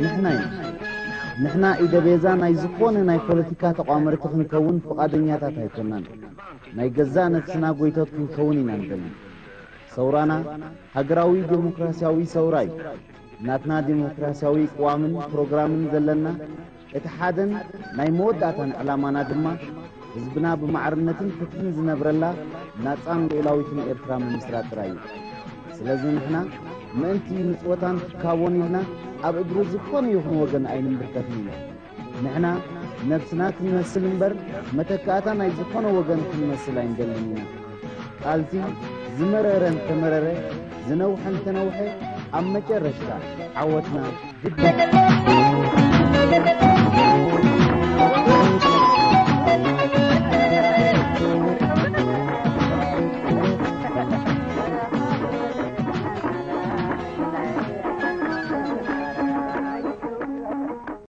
ንሕና ኢና። ንሕና ኢደ ቤዛ ናይ ዝኾነ ናይ ፖለቲካ ተቋመርቲ ክንከውን ፍቓደኛታት ኣይኮናን። ናይ ገዛእ ነፍስና ጎይቶት ክንከውን ኢና ንደሊ። ሰውራና ሃገራዊ ዴሞክራሲያዊ ሰውራ እዩ። ናትና ዴሞክራሲያዊ ቅዋምን ፕሮግራምን ዘለና፣ እቲ ሓደን ናይ መወዳእታን ዕላማና ድማ ህዝብና ብማዕርነትን ፍትሕን ዝነብረላ ናጻን ልኡላዊትን ኤርትራ ምምስራት ጥራይ እዩ። ስለዚ ንሕና ምእንቲ ምጽወታን ትካቦን ኢልና ኣብ እግሪ ዝኾነ ይኹን ወገን ኣይንምብርከኽን ኢና። ንሕና ነብስና ክንመስል እምበር መተካእታ ናይ ዝኾነ ወገን ክንመስል ኣይንደልን ኢና። ቃልሲ ዝመረረ እንተመረረ፣ ዝነውሐ እንተነውሐ፣ ኣብ መጨረሽታ ዓወትና ግድን።